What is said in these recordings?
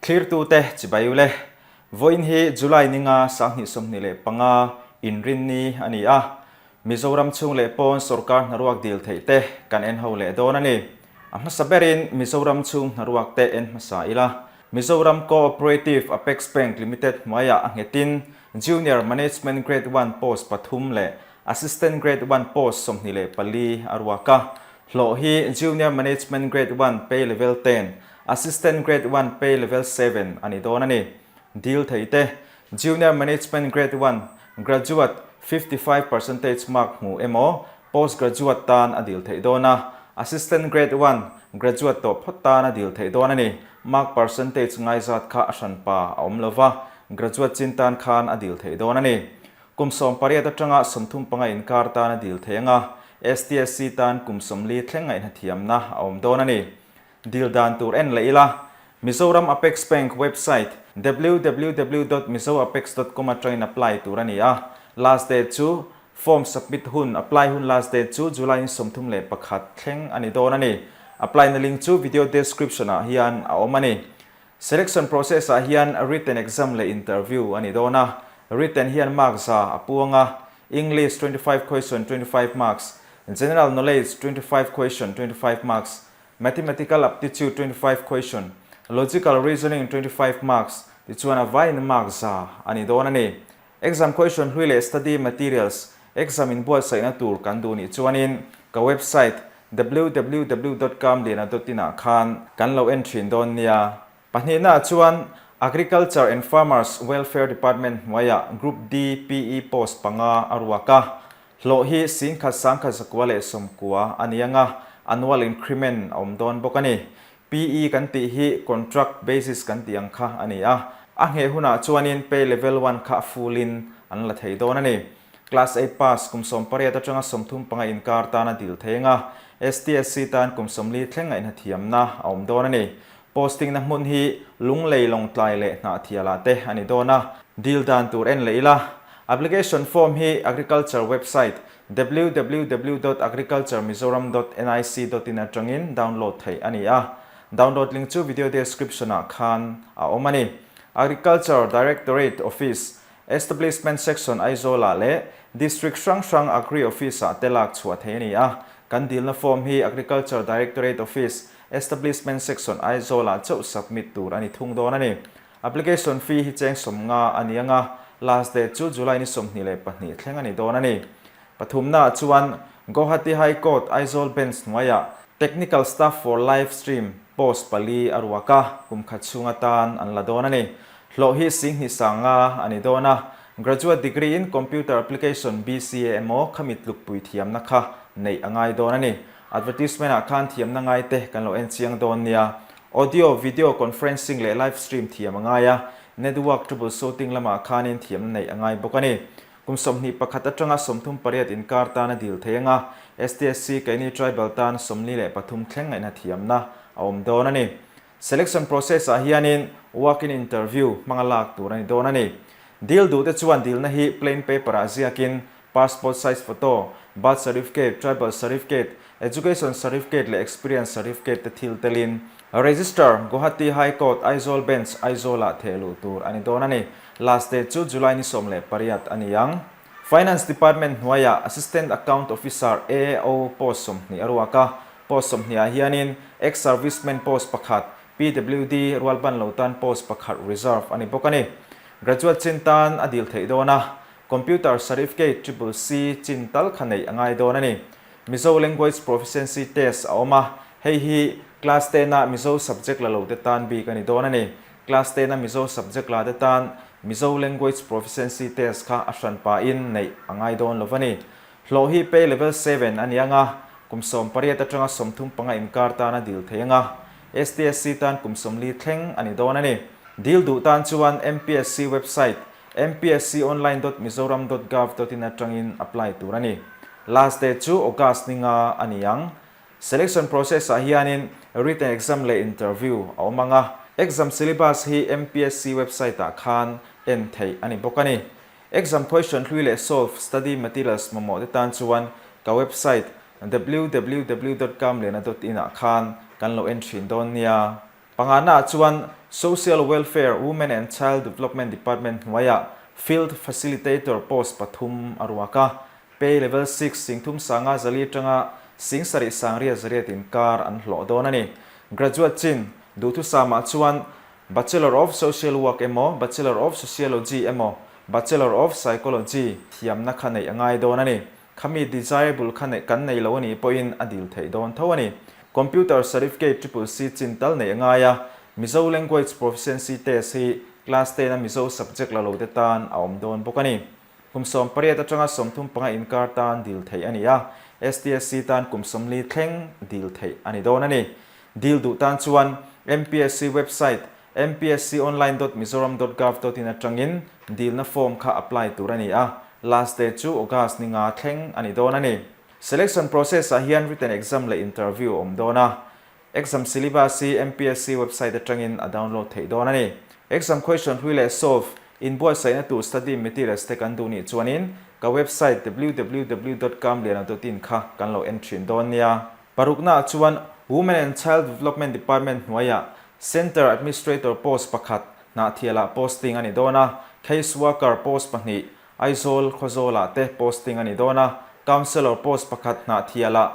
Thlirtute chibai ule. Vawiin hi July ninga 2025 Inrinni a ni a. Mizoram chhung leh pawn sorkar hnaruak dil theih te kan en ho leh dawn a ni. A hmasa berin Mizoram chhung hnaruak te en hmasa ila. Mizoram Co-operative Apex Bank Limited hnuaiah a nghetin Junior Management Grade One post pathum leh Assistant Grade One post 24 a ruak a. Hlawh hi Junior Management Grade One pay level 10, Assistant Grade One pay level 7 a ni dawn a ni. Dil thei te, Junior Management Grade One, Graduate, 55 percentage mark hmu emaw, Post Graduate tan a dil theih dawn a, Assistant Grade One, Graduate tawh phawt tan a dil theih dawn a ni. Mark percentage ngaizat kha a hranpa a awm lova, Graduate chin tan khan a dil theih dawn a ni. Kum 18 atanga 35 inkar tan a dil theih anga, STSC tan kum 40 thleng ngaihnathiamna a awm dawn a ni. Dil dan tur en leh ila, Mizoram Apex Bank website www dot mizoapex dot com atangin apply tur a ni a, last date chu form submit hun, apply hun last date chu July ni 31 thleng a ni dawn a ni. Apply na link chu video description ah hian a awm a ni. Selection process ah hian written exam leh interview a ni dawn a, written hian mark 100 a puang a, English 25 question 25 marks, General Knowledge 25 question 25 marks, Mathematical Aptitude 25 question, Logical Reasoning 25 marks tichuan a vaiin mark 100 a ni dawn a ni. Exam question hlui leh study materials, exam inbuatsaihna tur kan duh nih chuanin ka website www dot kamliana dot in ah khan kan lo en thin dawn nia. Pahnihnaah chuan Agriculture and Farmers Welfare Department hnuaiah Group D PE post panga a ruak a. Hlawh hi 11,190 a ni anga, annual increment a awm dawn bawk a ni. PE kan tih hi contract basis kan tih ang kha a ni a. A ngheh hunah chuanin pay level one kha a full in an la thei dawn a ni. Class eight pass kum 18 atanga 35 inkar tan a dil thei anga, STSC tan kum 40 thleng ngaihnathiamna a awm dawn a ni. Posting na hmun hi Lunglei Lawngtlai leh Hnahthialah te a ni dawn a, dil dan tur en leh ila. Application form hi Agriculture website www dot agriculturemizoram dot nic dot in atangin download theih a ni a, download link chu video description ah khan a awm a ni. Agriculture Directorate Office, Establishment Section Aizawl ah leh District hrang hrang Agri Office ah te lak chhuah theih a ni a, kan dilna form hi Agriculture Directorate Office, Establishment Section Aizawl ah chauh submit tur a ni thung dawn a ni. Application fee hi cheng 50 a ni anga, last date chu July ni 22 thleng a ni dawn a ni. Pathumna ah chuan Guwahati High Court Aizawl Bench hnuaiah Technical Staff for Live Stream post pali a ruak a, kum khat chhung atan an la dawn a ni. Hlawh hi 2500 a ni dawn a, Graduate degree in Computer Application BCA emaw khami tlukpui thiamna kha neih a ngai dawn a ni. Advertisement ah khan thiamna ngai te kan lo en chiang dawn nia. Audio, video conferencing leh live stream thiam a ngai a, network troubleshooting lamah khanin thiamna neih a ngai bawk a ni. Kum 21 atanga 38 inkar tan a dil thei anga, STSC keini tribal tan 43 thleng ngaihna thiamna a awm dawn a ni. Selection process ah hianin walk-in interview hmanga lak tur a ni dawn a ni. Dil duhte chuan dilna hi plain paper ah ziakin passport size photo, birth certificate, tribal certificate, education certificate leh experience certificate te thil telin Register, Guwahati High Court, Aizawl Bench, Aizawl ah theh luh tur a ni dawn a ni. Last date chu July ni 18 a ni ang. Finance Department hnuaiah Assistant Account Officer, AAO, post 20 a ruak a. Post 20 ah hianin Ex-Serviceman post pakhat, PWD, rualban lo tan post pakhat reserve a ni bawk a ni. Graduate chin tan a dil theih dawn a. Computer Certificate Triple C chin tal kha neih a ngai dawn a ni. Mizo Language Proficiency Test a awm a, hei hi Class ten a Mizo subject la lo te tan bik a ni dawn a ni. Class ten a Mizo subject la te tan Mizo Language Proficiency Test kha a hran pahin neih a ngai dawn lo va ni. Hlawh hi pay level 7 a ni ang a, kum 18 atanga 35 inkar tan a dil thei ang a, STSC tan kum 40 thleng a ni dawn a ni. Dil duh tan chuan MPSC website mpsconline.mizoram.gov.in atangin apply tur a ni. Last date chu August ni nga a ni ang. Selection process ah hianin written exam leh interview a awm ang a. Exam syllabus hi MPSC website ah khan en theih a ni bawk a ni. Exam question hlui leh solve study materials mamawh te tan chuan ka website www.kamliana.in ah khan kan lo en thin dawn nia. Pangana ah chuan Social Welfare, Women and Child Development Department hnuaiah Field Facilitator post pathum a ruak a, Pay Level 6 singthum sanga zali atanga sing sarih sangriat zariat inkar an hlawh dawn a ni. Graduate chin duhthusamah chuan Bachelor of Social Work emaw, Bachelor of Sociology emaw, Bachelor of Psychology thiamna kha neih a ngai dawn a ni. Khami desirable kha neih kan nei lo a nih pawhin a dil theih dawn tho a ni. Computer Certificate Triple C chin tal neih a ngai a, Mizo Language Proficiency Test hi Class 10 a Mizo subject la lo te tan a awm dawn bawk a ni. Kum 18 atanga 35 inkar tan dil theih a ni a, STSC tan kum 40 thleng dil theih a ni dawn a ni. Dil duh tan chuan MPSC website mpsconline.mizoram.gov.in atangin dilna form kha apply tur a ni a, last day chu August ni nga thleng a ni dawn a ni. Selection process ah hian written exam leh interview a awm dawn a, Exam syllabus hi MPSC website atangin a download theih dawn a ni. Exam question hlui leh solve, inbuatsaihna tur study materials te kan duh nih chuanin ka website www.kamliana.in kha kan lo en thin dawn nia. Paruknaah chuan Women and Child Development Department hnuaiah Centre Administrator post pakhat Hnahthialah posting a ni dawn a, Case Worker post pahnih Aizawl Khawzawlah te posting a ni dawn a, Counsellor post pakhat Hnahthialah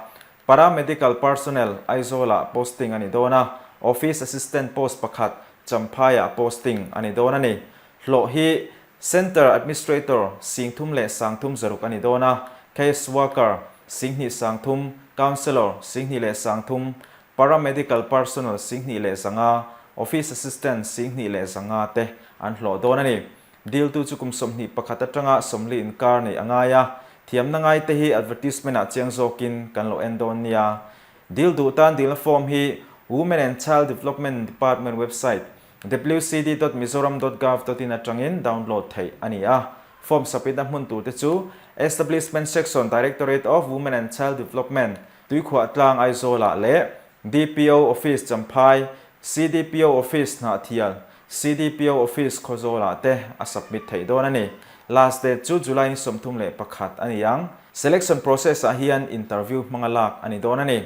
Paramedical Personnel Aizawlah posting a ni dawn a, Office Assistant post pakhat Champhaiah posting a ni dawn a ni. Hlawh hi Centre Administrator 3000 leh 3600 a ni dawn a, Case Worker 2300 30, Counsellor 2500 leh 30, Paramedical Personnel 2500 leh 500, Office Assistant 2500 leh 500 te an hlawh dawn a ni. Diltu chu kum 21 atanga 40 inkar neih a ngai a, thiamna ngaite hi advertisement ah chiang zawkin kan lo en dawn nia. Dil duh tan dilna form hi Women and Child Development Department website wcd.mizoram.gov.in atangin download theih a ni a. Form submit-na hmun tur te chu Establishment Section Directorate of Women and Child Development, Tuikhuah Tlang Aizawl-ah leh DPO Office Champhai, CDPO Office Hnahthial, CDPO Office Khawzawlah te a submit theih dawn a ni. Last date chu July ni 31 a ni ang. Selection process ah hian interview hmanga lak a ni dawn a ni.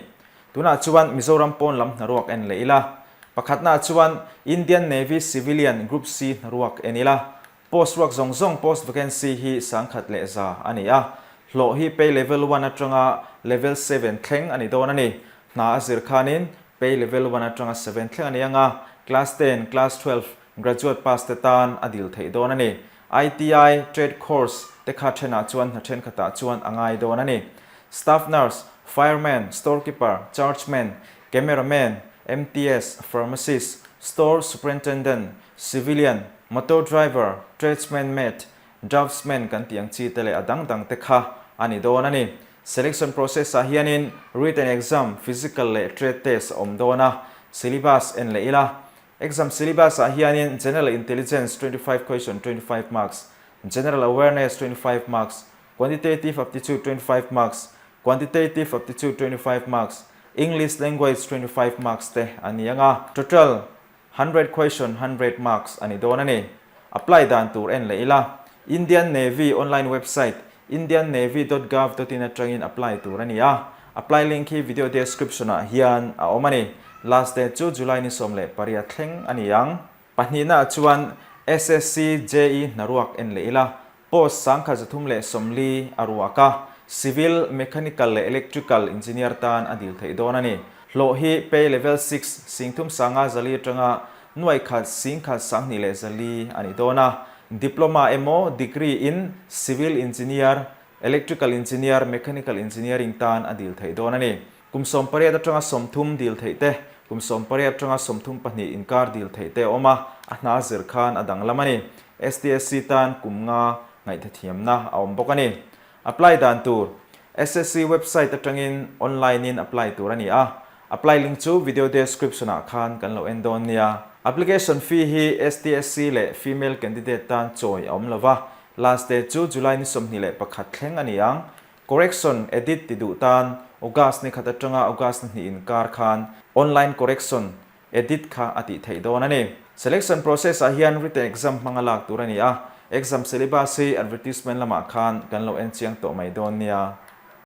Tunah chuan Mizoram pawn lam hnaruak en leh ila. Pakhatnaah chuan Indian Navy Civilian Group C hnaruak en ila. Post ruak zawng zawng post vacancy hi 1100 a ni a. Hlawh hi pay level one atanga level seven thleng a ni dawn a ni. Hna a zir khanin Pay level one atanga seven thleng a ni ang a, class 10, class 12, graduate pass te tan a dil theih dawn a ni. ITI, trade course, te kha thenah chuan hna thenkhatah chuan a ngai dawn a ni. Staff nurse, fireman, storekeeper, chargeman, cameraman, MTS, pharmacist, store superintendent, civilian, motor driver, tradesman mate, draftsman kan tih ang chi te leh a dang dang te kha a ni dawn a ni. Selection process ah hianin written exam, physical leh trade test a awm dawn a, syllabus en leh ila. Exam syllabus ah hianin General Intelligence 25 question 25 marks, General Awareness 25 marks, Quantitative Aptitude 25 marks, Quantitative Aptitude 25 marks, English Language 25 marks te a ni ang a. Total Hundred question hundred marks a ni dawn a ni. Apply dan tur en leh ila. Indian Navy online website indiannavy.gov.in atangin apply tur a ni a. Apply link hi video description ah hian a awm a ni. Last date chu July ni 18 thleng a ni ang. Pahnihna ah chuan SSC JE hnaruak en leh ila. Post 1340 a ruak a, Civil, Mechanical leh Electrical Engineer tan a dil theih dawn a ni. Hlawh hi Pay Level 6, 30 sanga zali atanga 1000 10 sanghnih leh zali a ni dawn a. Diploma emaw Degree in Civil Engineer, Electrical Engineer, Mechanical Engineering tan a dil theih dawn a ni. Kum 18 atanga 30 dil theih te, kum 18 atanga 32 inkar dil theih te a awm a, a hna zir khan a danglam a ni. STSC tan kum nga ngaihthathiamna a awm bawk a ni. Apply dan tur, SSC website atangin online in apply tur a ni a, apply link chu video description ah khan kan lo en dawn nia. Application fee hi STSC leh female candidate tan chawi a awm lova, last date chu July ni 21 thleng a ni ang. Correction, Edit ti duh tan August ni khat atanga August ni hnih inkar khan online correction, edit kha a tih theih dawn a ni. Selection process ah hian written exam hmanga lak tur a ni a, exam syllabus hi advertisement lamah khan kan lo en chiang tawh mai dawn nia.